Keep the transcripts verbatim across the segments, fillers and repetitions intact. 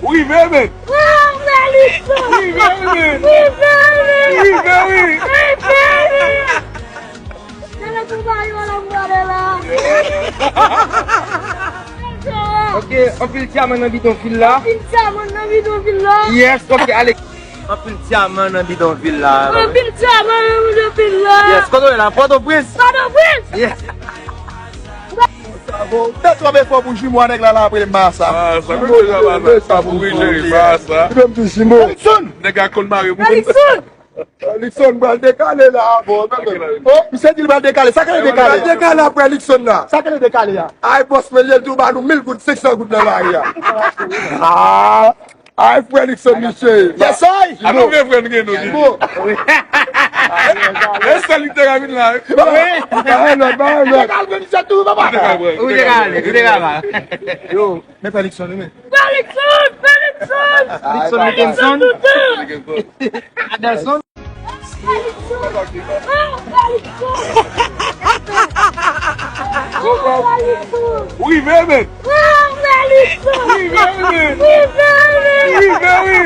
Ou rive, men. Ou rive, men. Ou rive, wi. Ok, anpil dyaman nan bidonvil la. Anpil dyaman nan bidonvil la. Yes, ok, ale. Anpil dyaman nan bidonvil la. Anpil dyaman nan bidonvil la. Yes, kote w ye la? Pòtoprens? Pòtoprens. Yes. Fè twòp efò pou jimo a, nèg la la ap rele m Masa. Masa, men sa, Masa, sa pou wi, cheri, Masa. Li menm di jimo. Felixson! Nèg la konn mare moun. Felixson! Felixson pral dekale la, bon. Oh, misye di l pral dekale. Sa k rele dekale? Pral dekale apre Felixson la. Sa k rele dekale a? Ay, bòs, men li di w ba nou mil goud, senk san goud nan lari a. Ah! Ay, frè Felixson, misye. Yes, I. Anou vye frè n gen nou, Didi. Bon. E sèl li te ka vin la, wi. Ba yo lòt, ba yo lòt. Ou te ka ale, ou te ka ba. Yo, men Felixson, wi, men. Felixson, Felixson. Felixson, Mickenson. Adelson. Ou rive, men. Ou rive, men. Ou rive, wi.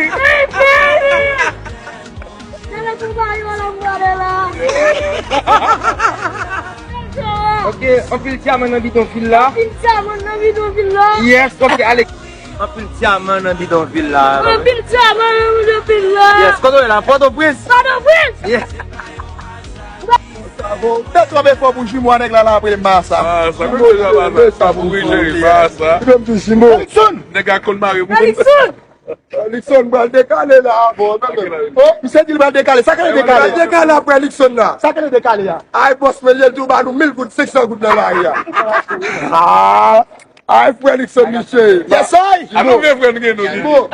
Ok, anpil dyaman nan bidonvil la. Anpil dyaman nan bidonvil la. Yes, ok, ale. Anpil dyaman nan bidonvil la. Anpil dyaman nan bidonvil la. Yes, kote w ye la? Pòtoprens. Pòtoprens. Yes. Fè twòp efò pou jimo a, nèg la la ap rele m Masa. Masa, men sa, Masa, sa pou wi, cheri, Masa. Li menm di jimo. Felixson! Nèg la konn mare moun. Felixson! Felixson pral dekale la, bon. Oh, misye di l pral dekale. Sa k rele dekale? Pral dekale apre Felixson la. Sa k rele dekale a? Ay, bòs, men li di w ba nou mil goud, senk san goud nan lari a. Ah! Ay, frè Felixson, misye. Yes, I. Anou vye frè n gen nou, Didi. Bon.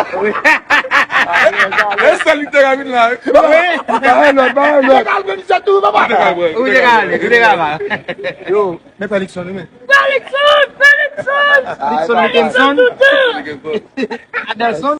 E sèl li te ka vin la, wi. Ba yo lòt, ba yo lòt. Ou te ka ale, ou te ka ba. Yo, men Felixson, wi, men. Felixson, Felixson. Felixson, Mickenson. Adelson.